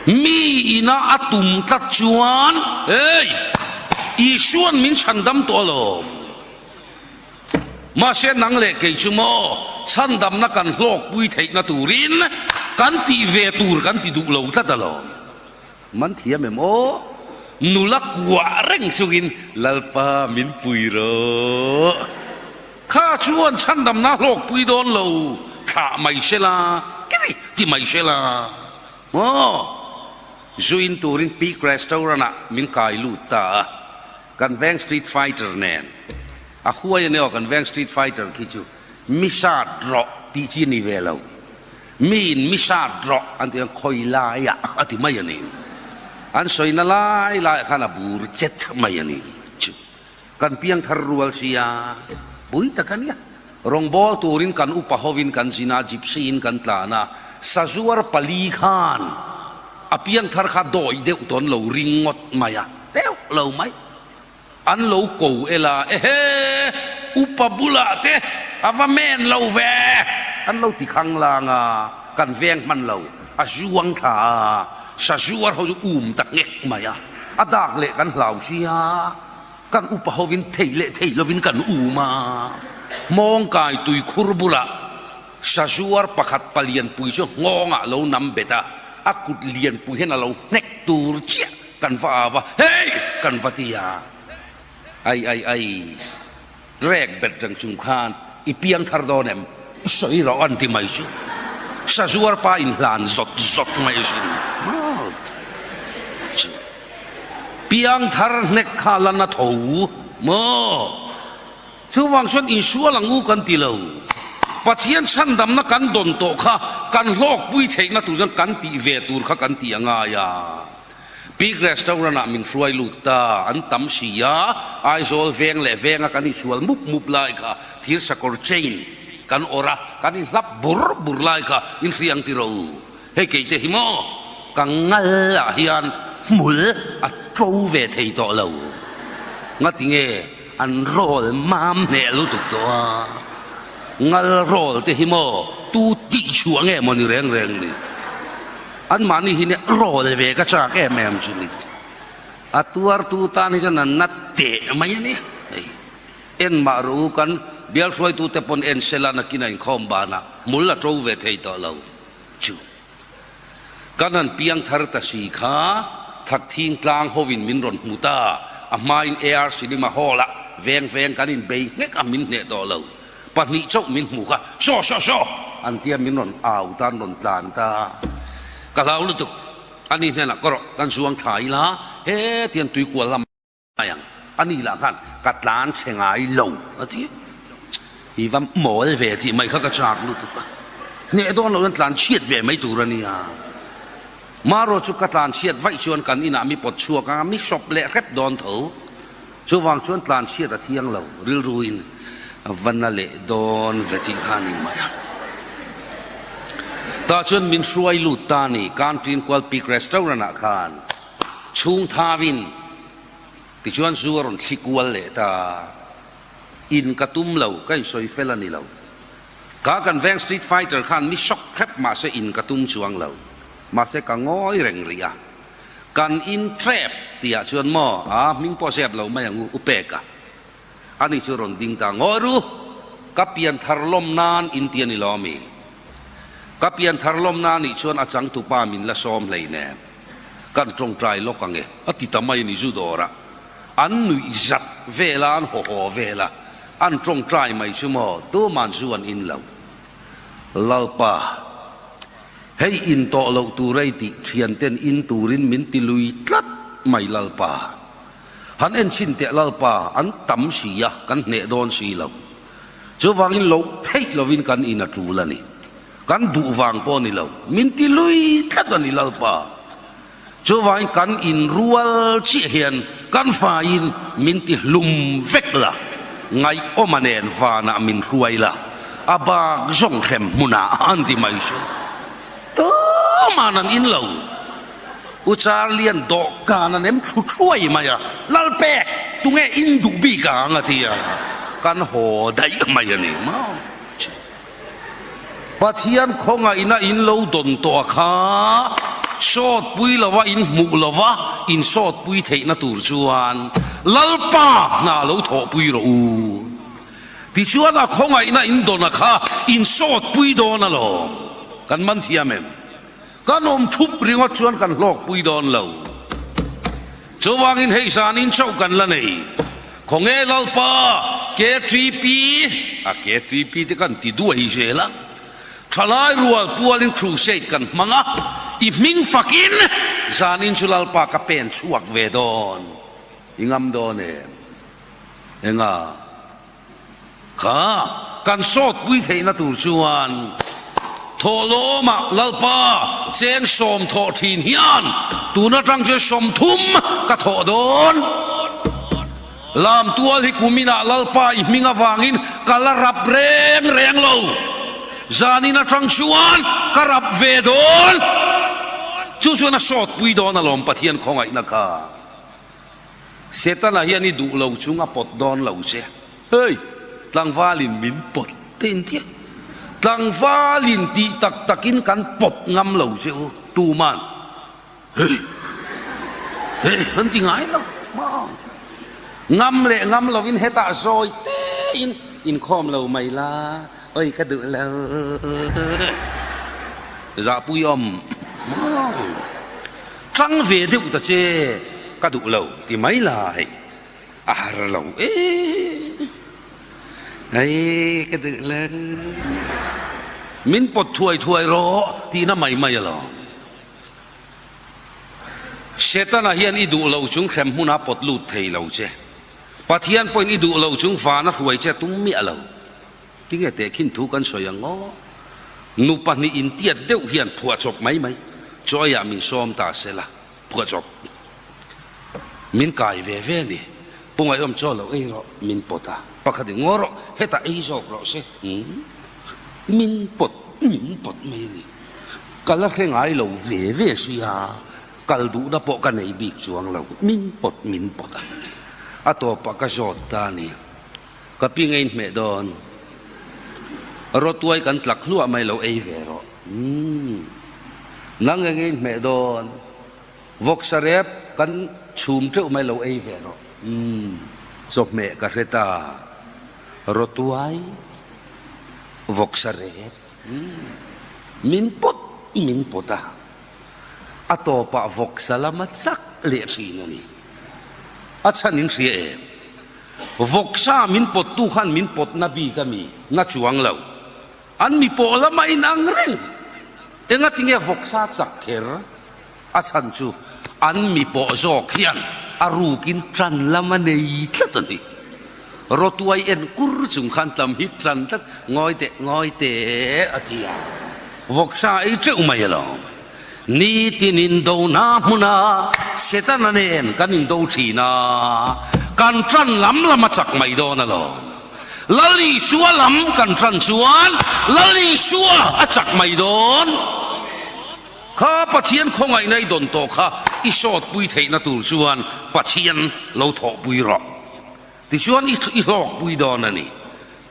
Mi ina a tum tlat chuan, Hey! Isua'n min chhandam tawh alawm. Mahse nang leh kei chu maw chhandamna kan hlawkpui theihna turin kan tih ve tur kan ti duh lo tlat alawm. Man thiam em aw? Nula kuah reng chungin Lalpa min pui rawh. Kha chuan chhandamna hlawkpui dawn lo thlah mai se la, kei ti mai se la maw? Zuin turin Peak Restaurant ah min kai lut ta a, kan veng Street Fighter nen. A huai a ni aw kan veng Street Fighter khi chu mi sat rawh tih chi a ni ve lo. Mi in mi sat rawh an tih chuan khawi laiah a ti mai a ni. An sawina lai laiah khan a bur chet mai a ni chu. Kan piangthar rual sia pui tak a nia. Rawngbâwl turin kan upa hovin kan zin a, gypsy in kan tlan a, sazuar pali khan a piangthar kha dawi deuh tawn lo ring ngawt mai a, deuh lo mai. An lo ko el a, Ehe! Upa bulah te a va men lo ve! An lo ti khanglang a, kan veng hman lo, a zuang thla a, sazuar ho chu um ta nghek mai a, a dak leh kan hlau sia, kan upa hovin thei leh thei lovin kan um a, hmawngkai tuikhur bulah sazuar pakhat palianpui chu nghawngah lo nam bet a, a kut lianpui hian a lo hnek tur chiah. Kan va au a, Hey! Kan va ti a, Ai ai ai, rek bet reng chung khan i piang thar dawn em? Sawi rawh an ti mai chu. Sazuar pa in hlan zawt zawt mai sin. Piang thar hnek kha la na tho maw? Chuvang chuan insual ang u kan ti lo. Pathian chhandamna kan dawn tawh kha kan hlawkpui theihna tur chuan kan tih ve tur kha kan tih a ngai a. Peak Restaurant ah min hruai lut ta, an tam si a, Aizawl veng leh venga kan insual mup mup lai kha thir sakawr chain kan awrh a, kan inhlap bur bur lai kha inhriang ti ro. Hei keite hi maw ka ngal ah hian hmul a to ve thei tawh lo. Ngatinge an rawl mam hneh lutuk tawh a, ngal rawl te hi maw tu tih chhuah nge maw ni reng reng ni. Anmahni hi nia rawl ve ka chak em em chu ni. A tuartu tan hi chuan an na teh mai a ni. Hei en mah rawh u kan bial hruaitute pawn en sela nakin a inkhawm banah hmul a to ve thei tawh lo chu. Kan han piang thar ta si kha Thakthing tlang hovin min rawn hmu ta, a hmain AR Cinema Hall ah veng veng kan inbei nghek a min hneh tawh lo. Pahnih chauh min hmu kha saw saw saw an tia min rawn au ta an rawn tlan ta. Ka hlau lutuk ani hnenah ka rawh kan zuang thla ila hetiang tuikual lam mai ang ani lah khan ka tlan chhe ngai lo a ti. I va mawl ve tih mai kha ka chak lutuk a, hneh dawn loh hian tlan chhiat ve mai tur a nia. Marawh chu ka tlan chhiat vaih chuan kan inah mi pawt chhuak a, mi hrawp leh hrep dawn tho. Chuvang chuan tlan chhiat a thiang lo, rilruin a va na leh dawn ve tih kha a ni mai a. Tah chuan min hruai lut ta a ni, Canteen Kual Peak Restaurant ah khan chhung thauin tichuan zu a rawn thli kual leh ta. In ka tum lo, ka insawi fel a ni lo. Ka kan veng Street Fighter khan mi shock hrep mahse in ka tum chuang lo. Mahse ka ngawi reng rih a. Kan in trap tihah chuan maw a hming pawh zep lo mai ang u, u Peka. Ani chu rawn ding ta ngawi ru, ka pian thar lawm nan in ti a ni lo ami? Ka pian thar lawm nan nih chuan a changtupa min la sawm hleinem. Kan tawngtai lawk ang e, a ti ta mai a ni zu dawrah. An nuih zat vel a, an haw haw vel a, an tawngtai mai chu maw, tuman zu an in lo. Lalpa, hei in tawh loh tur ei tih thianten in turin min ti lui tlat mai Lalpa. Han en chhin teh Lalpa, an tam si a, kan hneh dawn si lo. Chuvangin loh theih lovin kan in a tul a ni. Kan duh vang pawh a ni lo, min ti lui tlat a ni Lalpa. Chuvangin kan inrual chiah hian kan faiin min ti hlum vek la, ngaihawma nen vanah min hruai la, a bak zawng hrem hmunah an ti mai chu. Tuman an in lo. U Charlie-a'n dawhkan a nem thlu thuai mai a, Lalpek, tunge in duh bik ang a ti a, kan haw daih mai a ni maw. Pathian khawngaihna in lo dawn tawh a kha. Sawtpui lova in hmuh lova in sawtpui theihna tur chuan Lalpa hna lo thawhpui rawh u. Tichuan a khawngaihna in dawna kha in sawtpui dawn alawm. Kan man thiam em? Kan awm thup ringawt chuan kan hlawkpui dawn lo. Chuvangin hei zanin chauh kan la nei. Khawnge Lalpa KTP, a KTP te kan ti duai zel a, thalai rual pualin crusade kan hmang a, i hming fakin zanin chu Lalpa ka pen chhuak ve dawn. I ngam dawn em? Enga? Kha kan sawtpui theihna tur chuan thawhlawmah Lalpa cheng sawm thawh thin hian tun atang chuan 30 ka thawh dawn. Lamtual hi kuminah Lalpa i hming avangin ka la rap reng reng lo. Zanin atang chuan ka rap ve dawn. Chu chuan a sawtpui dawn alawm Pathian khawngaihna kha. Setana hian i duh lo chung a pawt dawn lo che. Hei! Tlangvalin min pawt te in tia. Tlangvalin tih tak takin kan pawt ngam lo che u, tuman. Hei! Hei! An ti ngai lo maw? Ngam leh ngam lovin hetah zawi tein inkhawm lo mai la, oi ka duh lo. Zahpui awm maw? Tang ve deuh ta che ka duh lo ti mai la hei a har lo e hei ka duh lo min pawt thuai thuai rawh tihna mai mai alawm. Setana hian i duh lo chung hrem hmuna pawt lut thei lo che. Pathian pawhin i duh lo chung vana hruai che tum miah lo. Tinge tehkhin thu kan sawi ang aw? Nu pahnih intiat deuh hian phuahchawp mai mai chawiah min sawm ta se la, phuahchawp min kai ve ve a ni. Pu Ngaihawm chaw lo ei rawh, min pawt a, pakhat in ngaw rawh, hetah ei zawk rawh se, min pawt, min pawt mai a ni. Ka la hre ngai lo ve ve sia, kal duhna pawh ka nei bik chuang lo, min pawt, min pawt a. A tawpah ka zawt ta a ni. Ka pi ngei hmeh dawn. Rawtuai kan tlak hluah mai lo ei ve rawh. Umm. Nang nge ngei hmeh dawn. Vawksa rep kan chhum teuh mai lo ei ve rawh. Umm. Chawhmeh ka hre ta. Rawtuai, vawksa rep. Umm. Min pawt min pawt a. A tawpah vawksa lama chak leh thin a ni. A chhan in hria em? Vawksa min pawttu khan min pawtna bik a mi na chuang lo. An mi pawh lama inang reng. Engatinge vawksa chak kher? A chhan chu an mi pawh zawk hian a rukin tan lam a nei tlat a ni. Rawtuai en kur chung khan tam hi tan tlat, ngawi teh, ngawi teh a ti a. Vawksa ei teuh mai alawm. Nitin indona hmuna Setana nen kan indo thin a, kan tan lam lam a chak mai dawn alawm. Lal Isua lam kan tan chuan Lal Isua a chak mai dawn. Kha Pathian khawngaihna i dawn tawh kha i sawtpui theihna tur chuan Pathian lo thawhpui rawh. Tichuan i hlawkpui dawn a ni.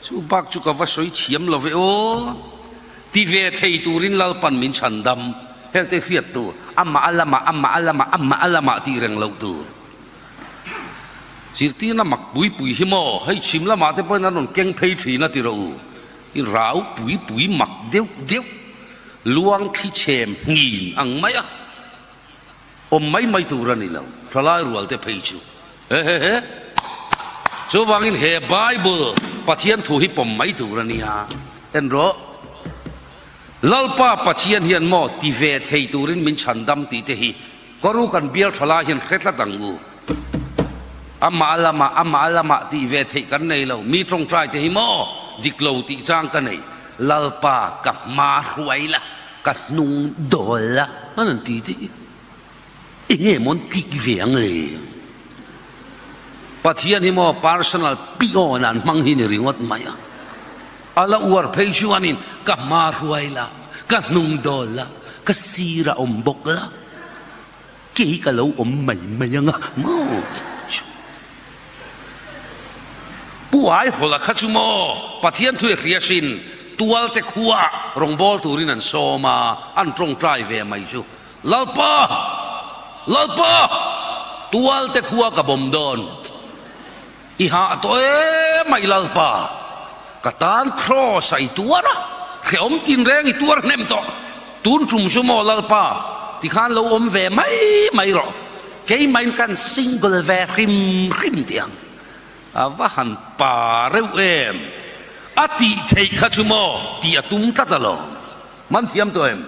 Chu bak chu ka va sawi thiam lo ve aw. Ti ve thei turin Lalpan min chhan dam. Heng te hriat tur, amah a lamah, amah a lamah, amah a lamah tih reng loh tur. Zirtirna mak pui pui hi maw, hei chhim lamah te pawhin an rawn keng phei thin a ti rawh u. I rau pui pui mak deuh deuh, luang thli chhem nghin ang mai a. Awm mai mai tur a ni lo, thalai rual te phei chu. He he he. Chuvangin he Bible Pathian thu hi pawm mai tur a nia. En rawh. Lalpa Pathian hian maw ti ve thei turin min chhandam tih te hi Karu kan bial thalai hian hre tlat ang u. Amah a lamah, amah a lamah tih ve theih kan nei lo. Mi tawngtai te hi maw dik lo tih chang ka nei. Lalpa ka hma hruai la. Ka hnung dawl a an han ti tih enge maw an tih ve ang le? Pathian hi maw personal pion an hmang hi ni ringawt mai a, a la uar phei chuanin ka hma hruai la, ka hnung dawl la, ka sir a awm bawk la, Kei ka lo awm mai mai ang a maw? Pu Aihawla kha chu maw Pathian thu i hria hrin tualte khuaah rawngbâwl turin an sawm a, an tawngtai ve mai chu. Lalpa! Lalpa! Tualte khua ka bawm dawn. I hah tawh em a i Lalpa? Ka tan Kraws a i tuar a, hrehawm tinreng i tuar hnem tawh. Tun tum chu maw Lalpa, tikhan lo awm ve mai mai rawh. Keimahin kan single ve hrim hrim tih ang. A va han pa reuh em? A tih theih kha chu maw tih a tum tlat alawm. Man thiam tawh em?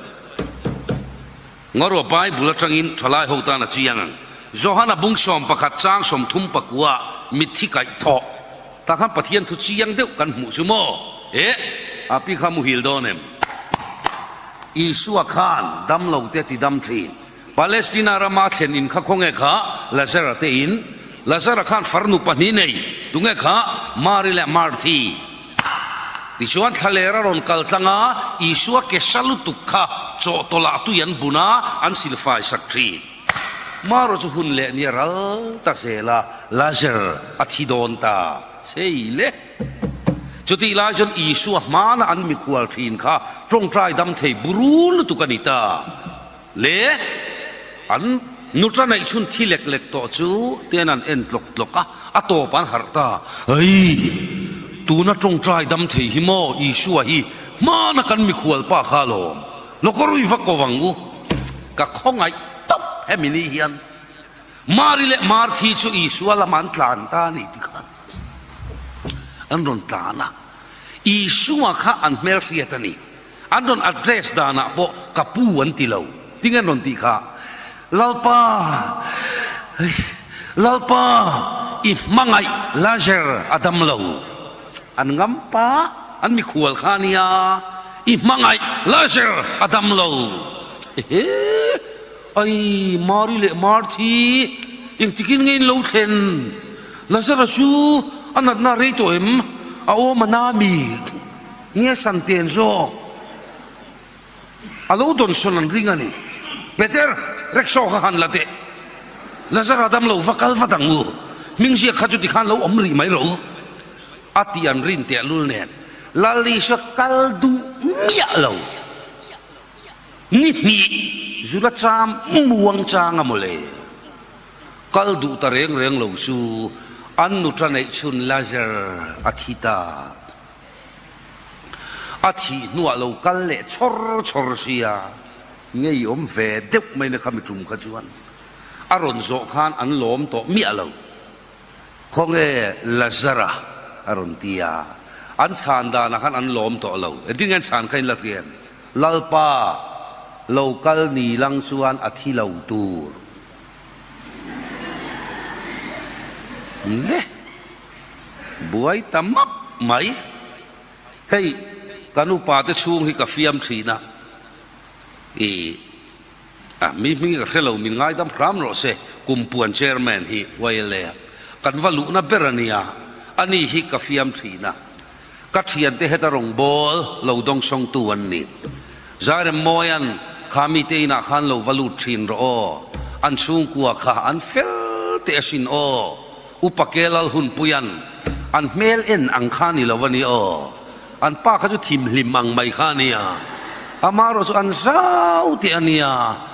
Ngaruah Bible atangin thalai ho tan a chiang ang. Johana bung 11 chang 39 mitthi kaih thawh tah khan Pathian thu chiang deuh kan hmuh chu maw? Eh, a pi kha muhil dawn em? Isua khan damlo te ti dam thin. Palestina rama thlen in kha khawnge kha Lazara te in. Lazara khan farnu pahnih nei, tunge kha Mari leh Marthi. Tichuan thlaler a rawn kal tlang a, Isua ke sa lutuk kha chawhtawlh ah tui an bun a, an silfai sak thin. Maro chu hun leh ni a ral ta zel a, Lazar a thi dawn ta chei le. Chutih lai chuan Isua hmana an mikhual thin kha tawngtai dam thei buru lutuk a ni ta. Le an nuta neih chhun thi lek lek tawh chu ten an en tlawk tlawk a, a tawp an harh ta. Hei! Tuna tawngtai dam thei hi maw Isua hi hmana kan mikhual pa kha alawm. Lawkawrui va ko ang u. Ka khawngaih tawp hemi ni hian Mari leh Marthi chu Isua lamah an tlan ta a ni ti khan an rawn tlan a. Isua kha an hmelhriat a ni. An rawn address danah pawh ka pu an ti lo. Tinge an rawn tih kha? Lalpa, Lalpa, i hmangaih Lazar a dam lo. An ngam pa, an mikhual kha a nia. I hmangaih Lazar a dam lo. Ehe, ai Mari leh Marthi, engtikin nge in lo thlen? Lazara chu a natna a rei tawh em? A awm a na mi? Nge Santen zawk a lo dawnsawn an ring a ni. Peter, rickshaw kha han la teh. Lazara dam lo va kal vat ang u. Hming ziak kha chu tikhan lo awm rih mai rawh u. A tih an rin tehlul nen Lal Isua kal duh miah lo. Ni hnih zula cham muang chang a mawle. Kal duh ta reng reng lo chu an nuta neih chhun Lazar a thi ta. A thih hnuah lo kal leh chawr chawr sia, ngei awm ve deuh mai na kha mi tum kha chuan a rawn zawh khan an lawm tawh miah lo. Khawnge Lazara a rawn ti a, an chhan danah khan an lawm tawh lo. Engtin nge an chhan kha in la hria em? Lalpa, lo kal ni lang chuan a thi lo tur. Le. Buai ta map mai. Hei kan upa te chhung hi ka fiam thin a, i a mi hming hi ka hre lo min ngaidam hram rawh se, Kumpuan Chairman hi YLA kan va luhna ber a nia, ani hi ka fiam thin a, ka thiante heta rawngbâwl lo dawngsawngtu an ni. Zairemmawia'n kha mite inah khan lo va lut thin rawh aw, an chhungkua kha an fel teh asin aw. Upa Kelal hunpuia'n an hmel en ang kha ni lo a ni aw. An pa kha chu thimhlim ang mai kha a nia. Amaherawh chu an zau teh a nia,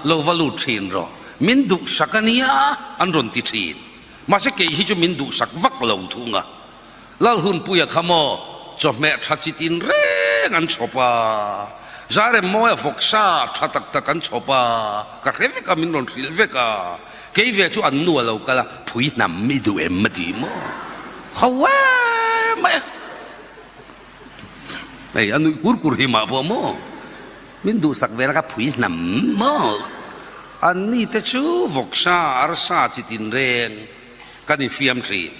lo va lut thin rawh. Min duhsak a nia an rawn ti thin. Mahse kei hi chu min duhsak vak lo thung a. Lal hunpuia kha maw chawhmeh tha chi tin reng an chhawp a, Zairem mawia vawksa tha tak tak an chhawp a, ka hre vek a min rawn hrilh vek a. Kei ve chu an nu a lo kal a, phui hnam i duh em a ti maw? Ho em mai a. Hei a nuih kur kur hi mah pawh maw? Min duhsak ve na kha phui hnam maw? An ni te chu vawksa, arsa chi tin reng kan infiam thin.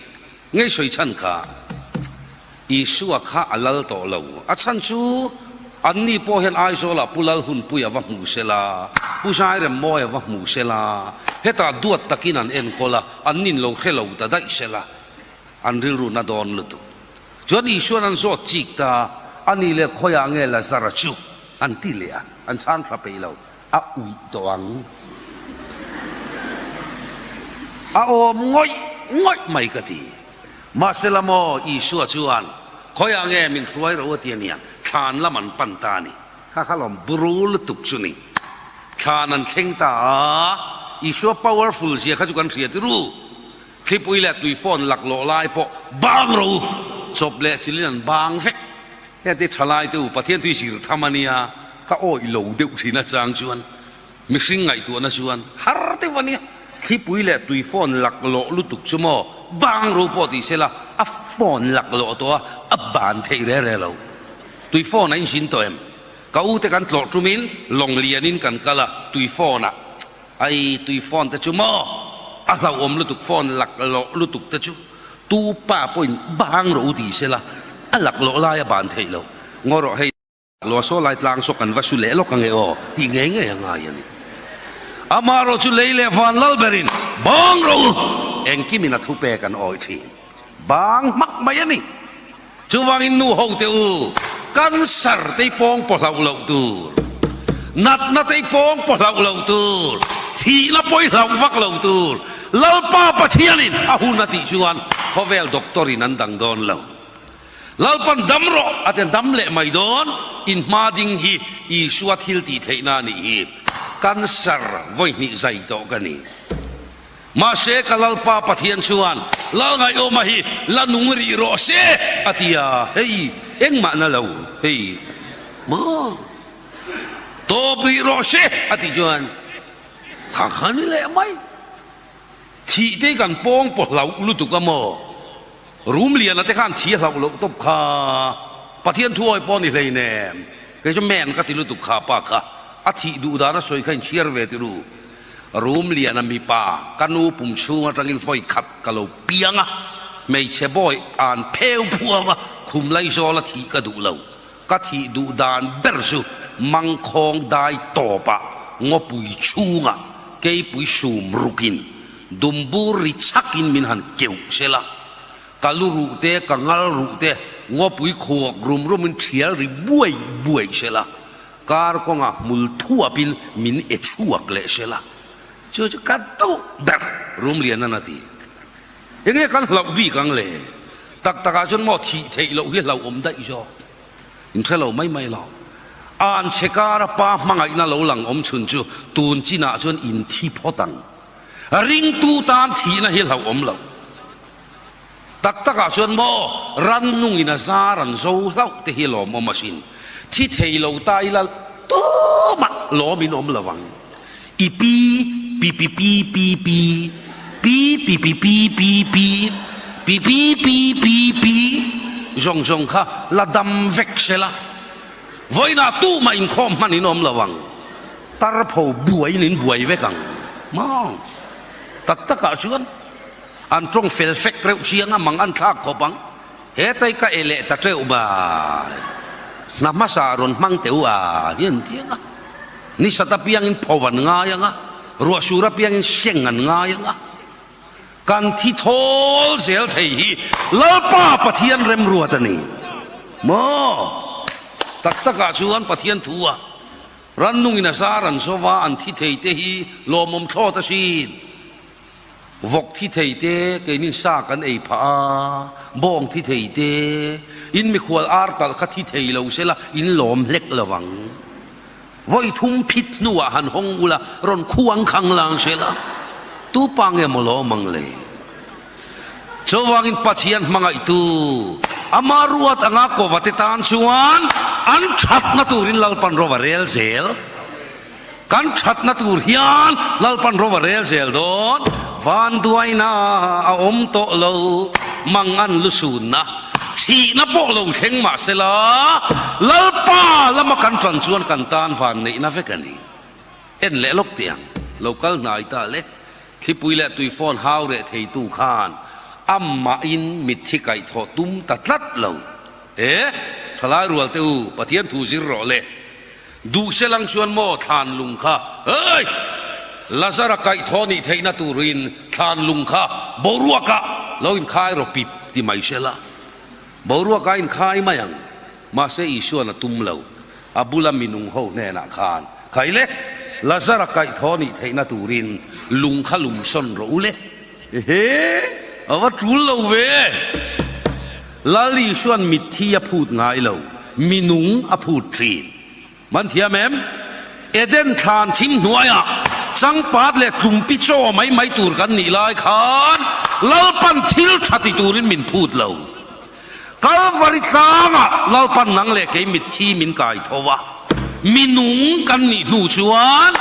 Ngei sawi chhan kha Isua kha a lal tawh lo. A chhan chu anni pawh hian Aizawlah Pu Lalhunpuia va hmu se la, Pu Zairemmawia va hmu se la, hetah duat takin an enkawl a, annin lo hre lo ta daih se la, an rilru na dawn lutuk. Chuan Isua'n an zawt chik ta, a nih leh khawiah nge Lazara chu? an ti leh a, an chhang tha peih lo. A uih tawh ang. A awm ngawih ngawih mai ka ti. Mahsela maw Isua chuan, Khawiah nge min hruai ro a ti a nia, thlan lam an pan ta a ni. Kha kha lawm buru lutuk chu ni. Thlan an thleng ta a, Isua powerful zia kha chu kan hria tirû. Thlipui leh tui phone laklawh lai pawh bang ro chawp leh chilin an bang vek. Heti tha lai te u Pathian tui zir tham a nia, ka awih lo deuh thin a chang chuan mihring ngaihtuahna chuan har deuh a nia. Thlipui leh tui phone laklawh lutuk chu maw bang ro pawh tih se la a phone laklawh tawh a, a ban theih re re lo. Tui phone a inzin tawh em? Ka u te kan tlawh tumin lawng lianin kan kal a, tui phone ah. Ai tui phone te chu maw? A hlauhawm lutuk phone laklawh lutuk te chu tu pa pawhin bang rawh u ti se la, a laklawh lai a ban theih loh. Ngaw rawh hei laklawh saw lai tlang saw kan va su leh lawk ange aw tih ngei ngei a ngai a ni. Amaherawh chu lei leh van lal berin bang rawh u engkimin a thupek an awih thin. Bang hmak mai a ni. Chuvangin nu ho te u, cancer te pawng paw hlauh loh tur, natna te pawng paw hlauh loh tur, thihna pawi hlauh vak loh tur, Lalpa Pathianin a hun a tih chuan khawvel doctor in an dang dawn lo. Lalpan dam rawh a ti dam leh mai dawn, in hma ding hi Isua thil tih theihna a nih hi. Cancer vawi hnih zai tawh ka ni. Mahse ka Lalpa Pathian chuan Lalngaihawma hi la nung rih rawh se a ti a, hei engmah na lo hei maw tawp rih rawh se a tih chuan kha kha ni leh mai thih te kan pawng paw hlauh lutuk a maw Rum liana te khan thi a hlauh loh tawp kha Pathian thu awi pawh ni hleinem kei chu men ka ti lutuk kha pa kha a thih duh dan a sawi kha inchhiar ve ti ru. Rum liana mipa ka nu pum chhung atangin vawi khat ka lo piang a, hmeichhe bawi an pheu phuau a, khum laizawl a thih ka duh lo. Ka thih duh dan ber chu mangkhawng dai tawpah ngawpui chhungah keipui sum rukin dumbur ri chhakin min han keuh sela, ka lu ruh te, ka ngal ruh te ngawpui khuak rum rumin thial ri buai buai sela, Kar kawngah hmul thuapin min e chhuak leh sel a, chu chu ka duh ber Rumlianan a ti. Enge kan hlauh bik ang le? Tak takah chuan maw thih theih loh hi hlauhawm daih zawk. In hre lo mai mai lo. An chhe kara pa hmangaihna lo lang awm chhun chu tun chinah chuan in thi phawt ang. Ringtu tan thihna hi hlauhawm loh. Tak takah chuan maw rannungin a zar an zo hlauh te hi lawmawm asin. Thi thei lo ta ila tumah lawm in awm lo ang. I pi pi pi pi pi pi pi pi pi pi pi pi pi pi pi pi pi zawng zawng kha la dam vek sela. Vawiinah tumah inkhawm hman in awm lo ang. Tarpho buaiin in buai vek ang. Maw tak takah chuan. An tawng fel fek reuh chiang a, mang an thlak khawp ang. Hetai ka e leh ta teuh mai. Hna hmasa rawn hmang teuh a hi an ti ang a. Ni sat apiangin pho an ngai ang a, ruah sur apiangin seng an ngai ang a. Kan thi thawl zel thei hi Lalpa Pathian remruat a ni maw? Tak takah chuan Pathian thu a rannungin a zar an zova an thi thei te hi lawmawm thlawt asin. Vawk thi thei te keinin sa kan ei phah a, bawng thi thei te, in mikhual ar talh kha thi thei lo sela in lawm hlek lo vang. Vawi thum phit hnuah han hawng ula rawn khuang khang lang sela tu pa nge maw lawm ang le? Chuvangin Pathian hmangaihtu ama ruat anga kova te tan chuan an thatna turin Lalpan rova rel zel. Kan thatna tur hian Lalpan ro a rel zel dawn. Vanduaina a awm tawh lo, mang an lu sunna, thihna pawh lo thleng mah sela, Lalpa lama kan tan chuan kan tan vanneihna vek a ni. En leh lawk teh ang, lo kal hnai ta le, thlipui leh tuifawn hau reh theitu khan amahin mitthi kaihthawh tum ta tlat lo. E, thalai rual te u, Pathian thu zir rawh le. Duh se lang chuan maw thlan lung kha hei! Lazara kaihthawh nih theihna turin thlan lung kha boruakah lo inkhai rawh pip ti mai se la. Boruakah a inkhai mai ang. Mahse Isuan a tum lo. A bula minung ho hnenah khan, Khai le! Lazara kaihthawh nih theihna turin lung kha lum sawn rawh u le. Ehe! A va tul lo ve! Lal Isuan mitthi a phut ngai lo, minung a phut thin. Man thiam em? Eden thlan thim hnuaiah changpat leh tlumpi chaw mai mai tur kan nih lai khan Lalpan thil tha ti turin min phut lo. Kalvari tlangah Lalpan nang leh kei mitthi min kai tho a, mi nung kan nih hnu chuan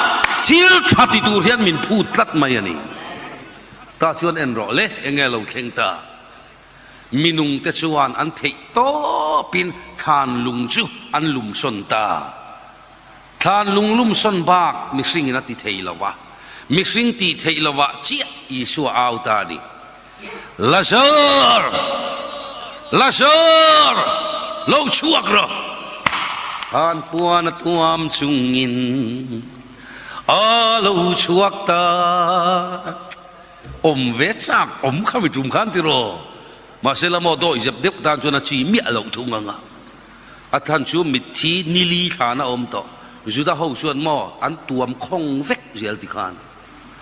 thil tha ti tur hian min phut tlat mai a ni. Tah chuan en rawh le, enge lo thleng ta? Mi nungte chuan an theih tawpin thlan lung chu an lumsawn ta. Thlan lung lumsawn bak mihringin a ti thei lo a, mihring tih theih lovah chiah Isua au ta a ni. Lazar! Lazar! Lo chhuak rawh! Thlan puan a tuam chungin a lo chhuak ta. Awm ve chak awm kha mi tum khan ti raw. Mahse la maw dawi zep deuh tan chuan a chi miah loh thung ang a. A thlan chu mitthi nili thlan a awm tawh. Juda ho chuan maw an tuam khawng vek zel ti khan.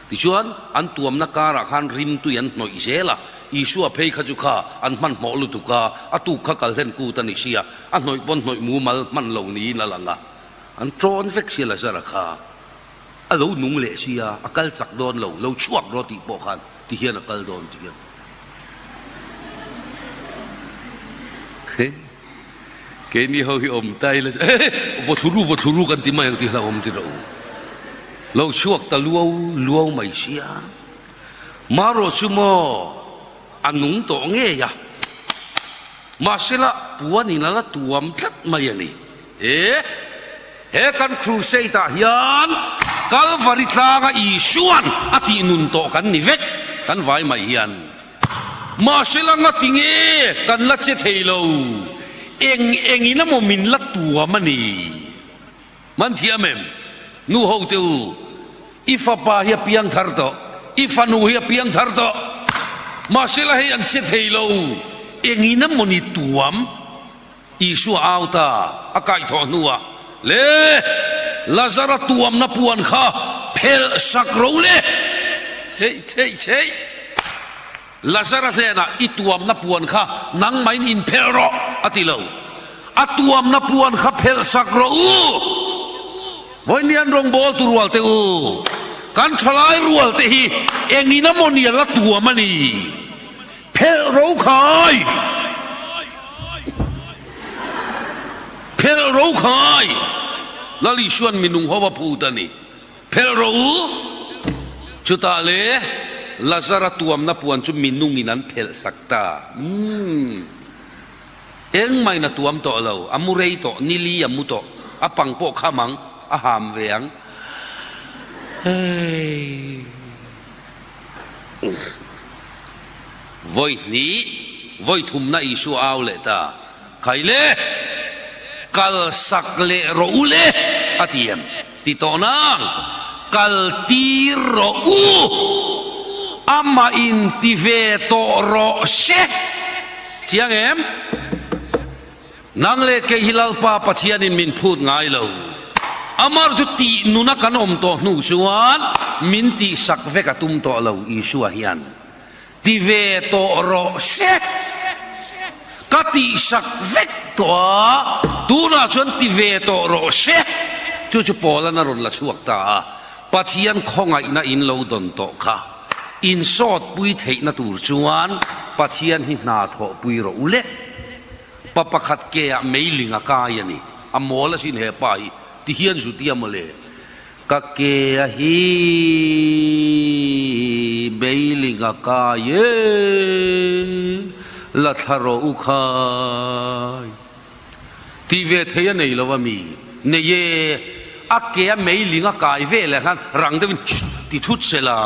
Tichuan an tuamna karah khan rimtui an hnawih zel a. Isua phei kha chu kha an hmanhmawh lutuk a, a tuk kha kal hlen kut a ni sia, a hnawih pawn hnawih mumal hman lo niin a lang a. An tawn vek sia Lazara kha. A lo nung leh sia, a kal chak dawn lo, lo chhuak rawh tih pawh khan ti hian a kal dawn ti hian. Keini ho hi awm ta ila chu he vaw thlu ru vaw thlu ru kan ti mai ang tih hlauhawm ti rawh u. Lo chhuak ta luau luau mai sia. Marawh chu maw a nung tawh ngei a. Mahsela puanin a la tuam tlat mai a ni. E, he kan crusade ah hian Kalvari tlanga Isuan a tih nun tawh kan ni vek, kan vai mai hian. Mahsela ngati nge kan la che thei lo, eng engin emaw min la tuam a ni. Man thiam em? Nu ho te u, i fapa hi a piang thar tawh, i fanu hi a piang thar tawh. Mahsela hei an che thei lo, engin emaw ni tuam? Isua au ta a kaihthawh hnuah, Le! Lazara tuamna puan kha phelh sak ro le! Cheih cheih cheih! Lazara hnenah i tuamna puan kha nangmahin inphelh rawh, a ti lo. A tuamna puan kha phelh sak rawh u! Vawiin rawngbawl tu rual te u, kan thalai rual te hi engin a maw nial a tuam a ni? Phelh ro khai! Phelh ro khai! Lal Isuan minung ho a phut a ni. Phelh ro u! Chutah le Lazara tuamna puan chu minungin an phelh sak ta. Umm. Engmahin a tuam tawh lo, a mu rei tawh, nili a mu tawh, a pang pawh kham ang, a ham ve ang. Hei. Vawi hnih, vawi thumna Isua au leh ta, Khai le! Kal sak leh rawh u le! a ti em? Ti tawh nang, Kal tir rawh u! Amah in ti ve tawh rawh se! Chiang em? Nang leh kei hi Lalpa Pathianin min phut ngai lo. Amar chu tih nuna kan awm tawh hnu chuan min tihsak vek a tum tawh lo Isua hian. Ti ve tawh rawh se. Ka tihsak vek tawh a, tunah chuan ti ve tawh rawh se. Chu chu Paula'n a rawn la chhuak ta a, Pathian khawngaihna in lo dawn tawh kha insawtpui theihna tur chuan Pathian hi hna thawhpui rawh u le. Pa pakhat ke ah meiling a kai a ni. A mawl asin he pa hi, ti hian zu tia mawle. Ka ke a hi meiling a kai e, la thla rawh u khai. Ti ve thei a nei lo a mi? Nei e, a ke a meiling a kai ve leh khan rang deuhin chhut ti thut se la,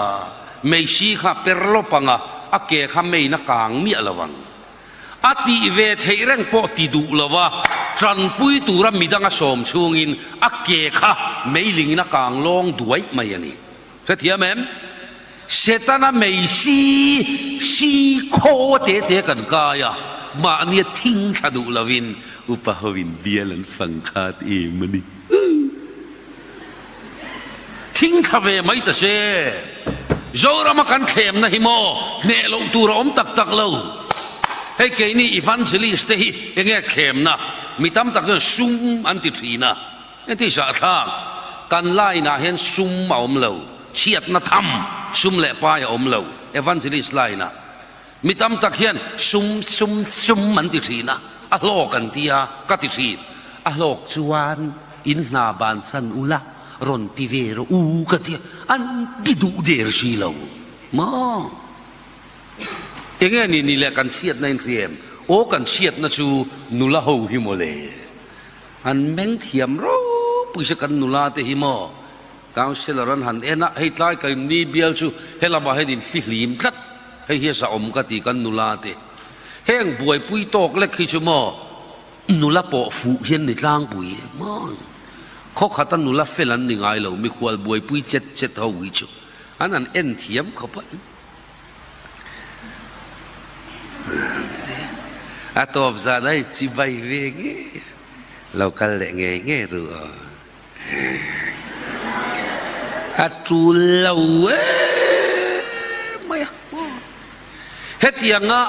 meisi kha per lawp ang a, a ke kha meiin a kang miah lo ang. A tih ve theih reng pawh ti duh lo a, tanpui tura midang a sawm chhungin a ke kha meilingin a kang lawng duai mai a ni. Hrethiam em? Setana mei si si khaw te te kan kai a, mahnia thing thla duh lovin upa hoin bial an fang khat em a ni. Thing thla ve mai ta se. Zorama kan thlemna hi maw hneh loh tur a awm tak tak lo. Hei keini evangelist te hi enge thlemna mi tam tak chuan sum an ti thin a, engti zahthlak. Kan line ah hian sum a awm lo, chhiatna tham sum leh pai a awm lo, Evangelist line ah. Mi tam tak hian sum, sum, sum an ti thin a, a hlawk an ti a, ka ti thin. A hlawk chuan in hna bansan ula rawn ti ve rawh u ka ti a, an ti duh der si lo maw? Enge ni ni leh kan chhiatna in hria em? Aw kan chhiatna chu nula ho hi mawle. An meng thiam ropui se kan nula te hi maw? Councillor an han en a, hei tlai ka in mi bial chu helamah hian in fihlim tlat, hei hi a zahawm ka ti kan nula te. Heng buaipui tawk lek hi chu maw nula pawh fuh hian ni tlangpui maw? Khaw khata nula fel an ni ngai lo, mikhual buaipui chet chet ho hi chu an han en thiam khawp a. A tawp zan a i chibai ve ngei lo kal leh ngei ngei ru aw. A tul lo em mai a. Hetianga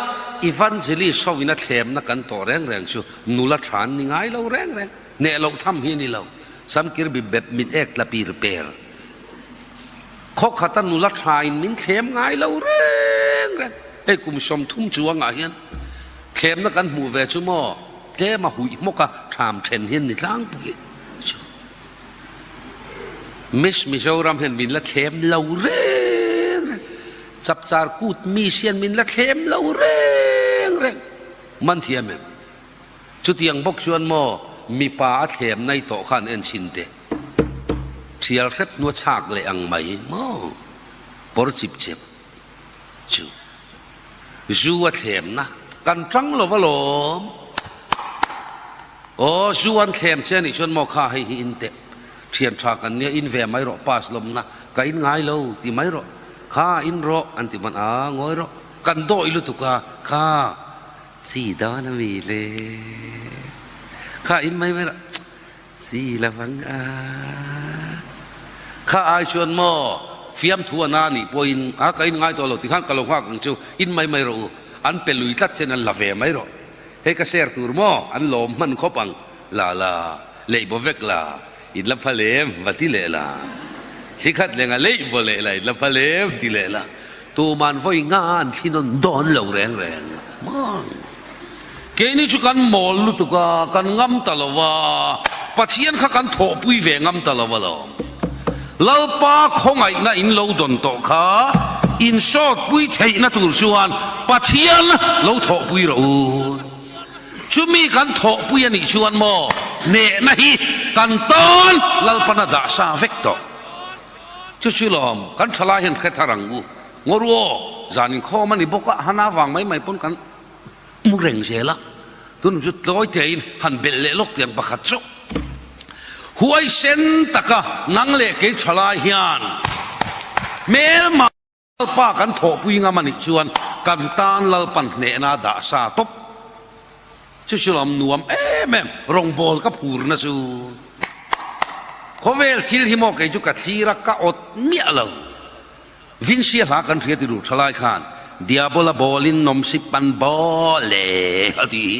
Evangelist ho in a thlemna kan tawh reng reng chu nula tha an ni ngai lo reng reng. Hneh loh tham hi a ni lo. Samkir bi bep mit ek tla pir per. Khaw khata nula tha in min thlem ngai lo reng reng. Hei kum 30 chuangah hian thlemna kan hmuh ve chu maw tlem a huih hmawk a tham then hian ni tlangpui chu. Miss Mizoram hian min la thlem lo reng reng. Chapchar kut miss hian min la thlem lo reng reng. Man thiam em? Chutiang bawk chuan maw mipa a thlem nai tawh khan en chhin teh. Thial hrep hnua chhak leh ang mai maw pawr chip chep chu zu a thlemna kan tang lo alawm. Aw zu an thlem che anih chuan maw kha hei hi in teh thian tha kan nia in ve mai rawh pass lawmna ka in ngai lo ti mai rawh kha in rawh an ti man a ngawi rawh kan dawi lutuk a kha chi dawn ami le kha in mai mai rawh. Chi la vang a. Kha ai chuan maw fiamthu a na nih pawhin a ka in ngai tawh lo tikhan ka lo nghak ang chu in mai mai rawh u an pe lui tlat chen an la ve mai rawh hei ka share tur maw an lawm hman khawp ang la la leih baw vek la in la phal em va ti leh la thli khat lenga leih baw leh la in la phal em ti leh la tuman vawi nga an thli nawn dawn lo reng reng maw. Keini chu kan mawl lutuk a, kan ngam ta lo va, Pathian kha kan thawhpui ve ngam ta lo alawm. Lalpa khawngaihna in lo dawn tawh kha in sawtpui theihna tur chuan Pathian lo thawhpui rawh u. Chumi kan thawhpui a nih chuan maw hnehna hi kan tan Lalpana dah sa vek tawh. Chu chu lawm kan thalai hian hre thar ang u. Ngaw aw, zan inkhawm a ni bawk a, hana vang mai mai pawn kan Mu reng zel a, tun chu tlawi tein han belh leh lawk tiang pakhat chu huaisen taka nang leh kei tha lai hian hmelma Lalpa kan thawhpui ngam a nih chuan kan tan Lalpan hnehna dah sa tawp. Chu chu lam nuam em em rawngbawl ka phurna chu khawvel thil hi maw kei chu ka thlir a ka awt miah lo. Vinsia hla kan hria ti ru thalai khan Diabola bawlin nawmsip an bawl e a ti hi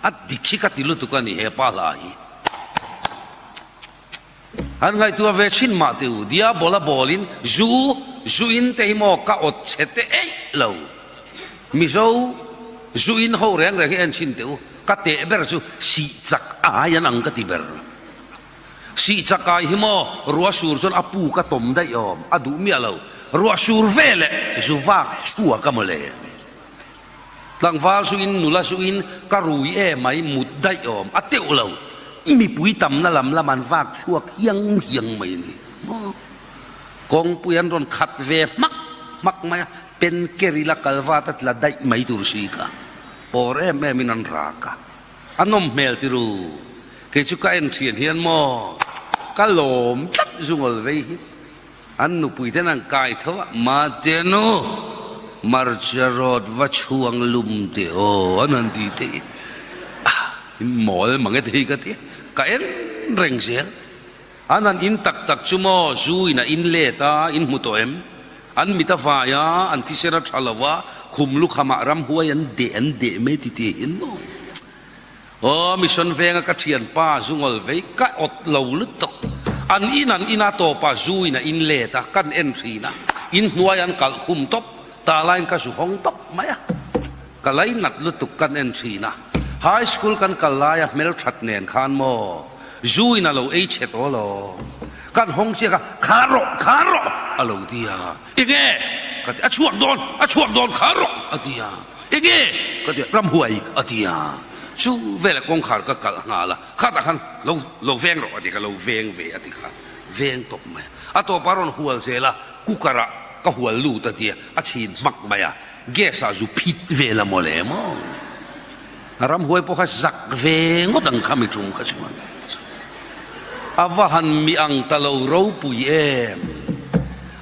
a dik hi ka ti lutuk a ni he pa hla hi. Han ngaihtuah ve thin mah teh u Diabola bawlin zu zu in te hi maw ka awt chhe te eih lo Mizo zu in ho reng reng hi en thin teh u ka teh ber chu sih chak ai an ang ka ti ber. Sih chakai hi maw ruah sur chuan a puk a tawm daih awm a duh miah lo. Ruah sur ve leh zu vak chhuak a mawle. Tlangval zu in nula zu in ka rui e mai mut daih awm a teuh lo. Mipui tamna lam lam an vak chhuak hiang hiang mai a ni maw. Kawngpui an rawn khat ve hmak hmak mai a, pen ker ila kal vat a tla daih mai tur si kha. Pawr em em in an rak a. A nawm hmel ti ru. Kei chu ka en thian hian maw ka lawm tlat zungawl vei hi. An nupui ten an kai tho a, Mate nu, marcha rawt va chhuang lum teh aw an han ti te hi. Ah, in mawl mang e te hi ka ti a, ka en reng zel. An han in tak tak chu maw zu in a in let a, in hmu tawh em? An mit a vai a, an thisen a tha lo a, khum lukhamah ramhuai an deh an deh mai ti tih in maw? Aw mission venga ka thianpa zungawl vei ka awt lo lutuk. An in an ina tawpah zu in a in let a, kan en thin a, in hnuai an kalh khum tawp, tah laiin ka zu hawng tawp mai a, ka lainat lutuk kan en thin a, high school kan kal laia hmelthat nen khan maw zu in a lo ei chhe tawh lo, kan hawng chiak a, khar rawh, khar rawh a lo ti a, enge ka ti, a chhuak dawn, a chhuak dawn khar rawh a ti a, enge ka ti, ramhuai a ti a, chu velah kawngkhar ka kalh nghal a. Khatah khan lo lo veng rawh a ti kha, lo veng ve a ti kha, veng tawp mai a. A tawpah a rawn hual zel a, cooker ah ka hual lut a ti a, a chhin hmak mai a, gas ah zu phit vel a maw le maw. A ramhuai pawh kha zak ve ngawt ang kha mi tum kha chuan. A va han mi ang ta lo ropui em.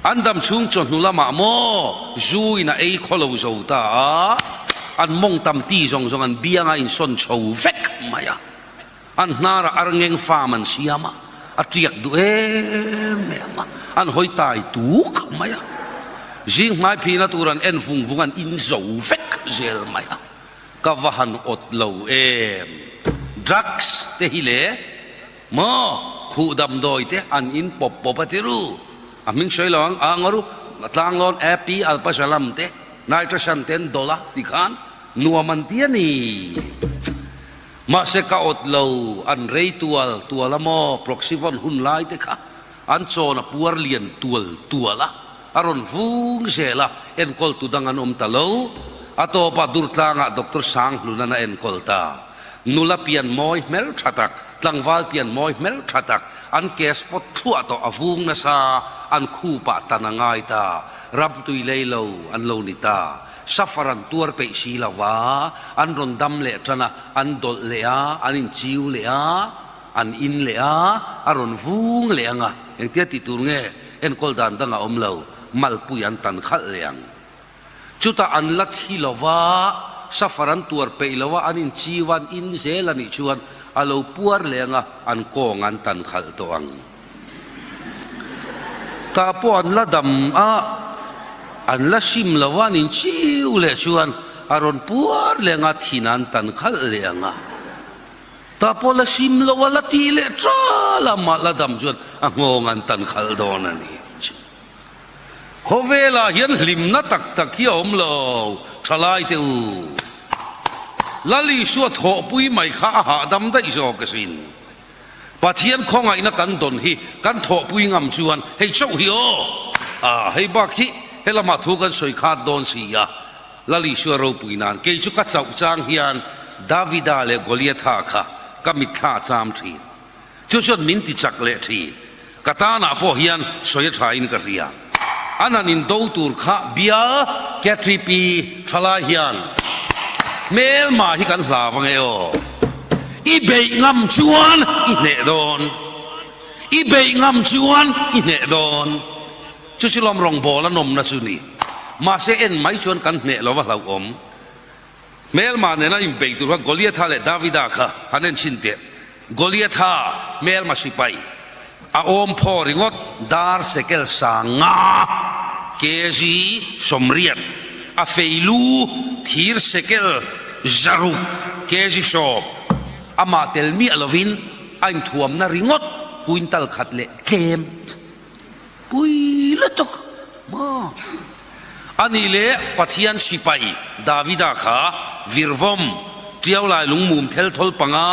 An dam chhung chawhnu lamah maw zu in a ei khaw lo zo ta a, an mawng tam ti zawng zawng an bianga insawn chho vek mai a, an hnarah arngeng farm an siam a, a tiak duh em em a, an hawi tai tuk mai a, zing hmai phihna tur an en vung vung an in zo vek zel mai a, ka va han awt lo em, drugs te hi le. Maw? Khuh damdawi te an in pawp pawp a ti ru. A hming sawi lo ang, a ngaw ru, Tlanglawn Api Alpazalam te, Nitrosan te an dawlh a ti khan nuam an ti a ni. Mahse ka awt lo, an rei tual tual a maw, Proxyvon hun lai te kha an chawn a puar lian tual tual a, a rawn vung zel a, enkawltu dang an awm ta lo. A tawpah Durtlangah Doctor Sanghlun-an a enkawl ta. Nula pian mawi hmel tha tak, tlangval pian mawi hmel tha tak, an case pawt thluah tawh a vung nasa, an khupah tan a ngai ta, ramtui lei lo an lo ni ta. Safar an tuar peih si lo va, an rawn dam leh tan a, an dawlh leh a, an inchiu leh a, an in leh a, a rawn vung leh ang a, engtia tih tur nge enkawl dan dang a awm lo, malpui an tan khalh leh ang. Chutah an la thi lo va, safar an tuar peih lo a, an inchiu a, an in zel a nih chuan a lo puar leh ang a, an kawng an tan khalh tawh ang. Tah pawh an la dam a, an la hrim lo va, an inchiu leh chuan a rawn puar leh ang a, thin an tan khalh leh ang a. Tah pawh la hrim lo a, la tih leh tal a, mah la dam chuan a nghawng an tan khalh dawn a ni. Khawvelah hian hlimna tak tak hi a awm lo, thalai te u. Lal Isua thawhpui mai kha a hahdam daih zawk asin. Pathian khawngaihna kan dawn hi kan thawhpui ngam chuan hei chauh hi aw, ah hei bak hi helamah thu kan sawi khat dawn si a. Lal Isua ropui nan kei chu ka chauh chang hian Davida leh Goliatha kha ka mitthla a cham thin. Chu chuan min ti chak leh thin. Ka tanah pawh hian sawi a thain ka hria. An han indo tur kha bial KTP thalai hian hmelma hi kan hlau ange aw. I beih ngam chuan i hneh dawn. I beih ngam chuan i hneh dawn. Chu chu lawm rawngbawl a nawmna chu ni. Mahse en mai chuan kan hneh lo va hlauhawm. Hmelma nena inbei tur kha Goliatha leh Davida kha han en chhin teh. Goliatha hmelma sipai a awm phaw ringawt dar sekel sanga kg 80, a fei lu thir sekel 600 kg 10, amah tel miah lovin a inthuamna ringawt quintal khat leh tlem. Pui lutuk maw? A nih leh Pathian sipai Davida kha virvawm, tiau lai lungmum thel thawl panga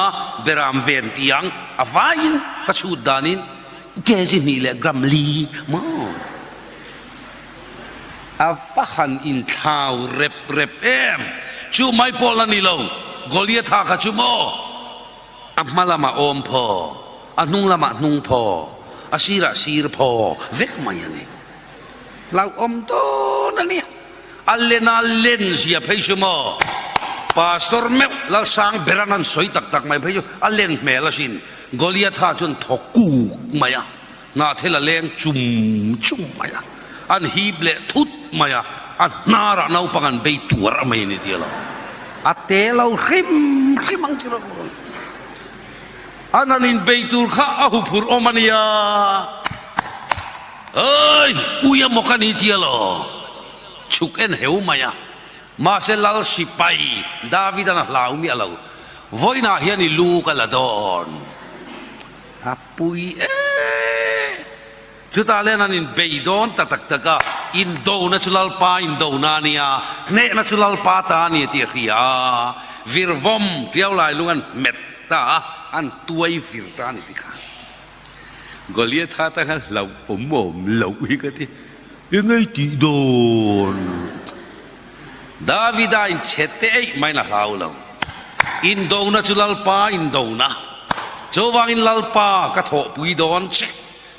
beram ven tiang a vaiin ka chhut danin kg hnih leh gram li maw? A va han inthlau rep rep em! Chu mai pawh la ni lo, Goliatha kha chu maw? A hma lamah awm phaw, a hnung lamah hnung phaw, a sirah sir phaw vek mai a ni. Hlauhawm dawn a nia. A lena len zia phei chu maw? Pastor meuh Lalsang beran an sawi tak tak mai phei chu a len hmel asin. Goliatha chuan thaw kuk mai a. Hnahthel a leng chum chum mai a, an hip leh thut mai a, a hnarah naupang an bei tuar mai a ni tia lo. A te lo hrim hrim ang chu rawh. An han inbei tur kha a huphurh awm a nia. Oi, ui a maw ka ni tia lo. Chhuk en heu mai a. Mahse Lal sipai David-an a hlau miah lo. Vawiinah hian i lu ka la dawn. A pui em! Chutah len an inbei dawn ta tak tak a, Indona chu Lalpa indona a nia, hnehna chu Lalpa ta a ni tih a hria a, virvawm tiau lai lung an hmet ta a, an tuai vir ta a ni tikhan. Goliatha ta khan hlauh awm awm loh hi ka ti, Engei tih dawn? Davida in chhe te eih maiin a hlau lo. Indona chu Lalpa indona. Chuvangin Lalpa ka thawhpui dawn che.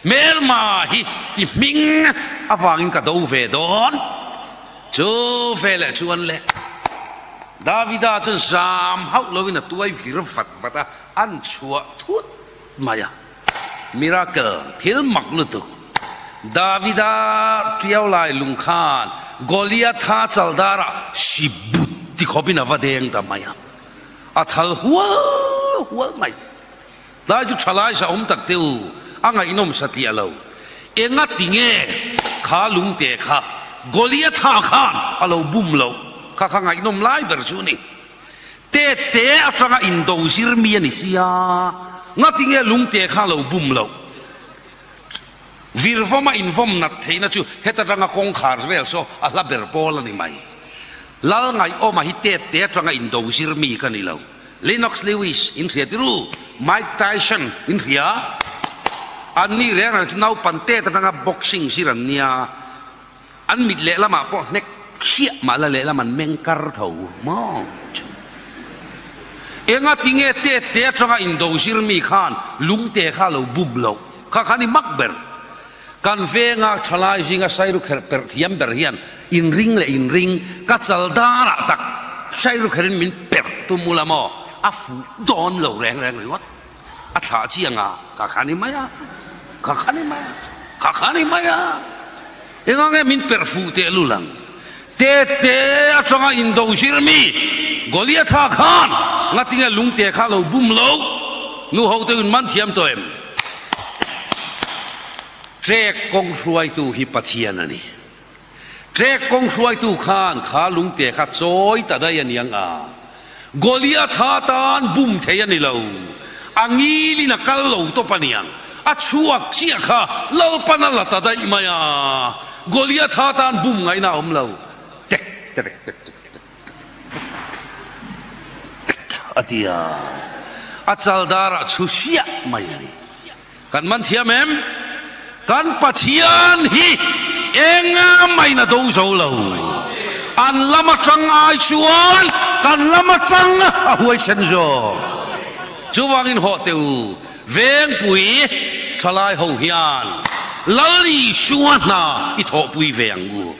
Hmelma hi i hming avangin ka do ve dawn. Chu veleh chuan le Davida chuan zam hauh loin a tuai vir vat vat a, an chhuah thut mai a. Miracle, thil mak lutuk. Davida tiau lai lung khan Goliatha chaldara si but ti khawpin a va deng ta mai a, a thal hual hual mai. Tlai chu thalai sa awm tak teh u, a ngaihnawm sa tih a lo. Enga ti nge kha lungte kha Goliatha khan a lo bum loh? Kha kha ngaihnawm lai ber chu a ni. Tete atanga indo zir mi a ni sia, ngati nge lungte kha lo bum loh? Virvawma invawm nat theihna chu heta tanga kawngkhar vel saw a hla ber pawl a ni mai. Lal ngaihawma hi tete atanga indo zir mi ka ni lo. Lennox Lewis in hria tiru, Mike Tyson in hria. Anni reng reng chu naupan tet atanga boxing zir an nia. An mit lehlamah pawh hnek hriah mah la lehlam an meng kar tho maw chu. Enga tinge tet te atanga indo zir mi khan lungte kha lo bum loh kha khan i mak ber. Kan venga thalai zinga sairu kherh perh thiam ber hian inring leh inring ka chal darah tak sairu kherin min perh tum ula maw a fuh dawn lo reng reng ringawt. A thlah chiang a, ka kha ni mai a, ka kha ni mai a, ka kha ni mai a. Enga nge min perh fuh teh lul ang? Tete atanga indo zir mi Goliatha khan ngatinge lungte kha lo bum lo? Nu ho te in man thiam tawh em? Trek kawng hruaitu hi Pathian a ni. Trek kawng hruaitu khan kha lungte kha chawi ta daih a ni ang a, Goliatha tan bum thei a ni lo, a ngilin a kal lo tawp a ni ang, a chhuak chiah kha Lalpan a la ta daih mai a, Goliatha tan bum ngaihna a awm lo, tek tek tek tek tek tek tek a ti a, a chaldar ah chhu siah mai a ni. Kan man thiam em? Kan Pathian hi enga main a do zo lo. An lam atang ai chuan kan lam atang a huaisen zawk. Chuvangin hawh teh u, Vengpui thalai ho hian Lal Isua hna i thawhpui ve ang u.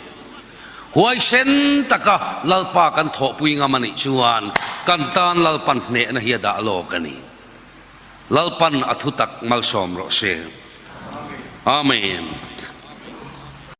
Huaisen taka Lalpa kan thawhpui ngam a nih chuan kan tan Lalpan hnehna hi a dah lawk a ni. Lalpan a thutak malsawm rawh se. Amen.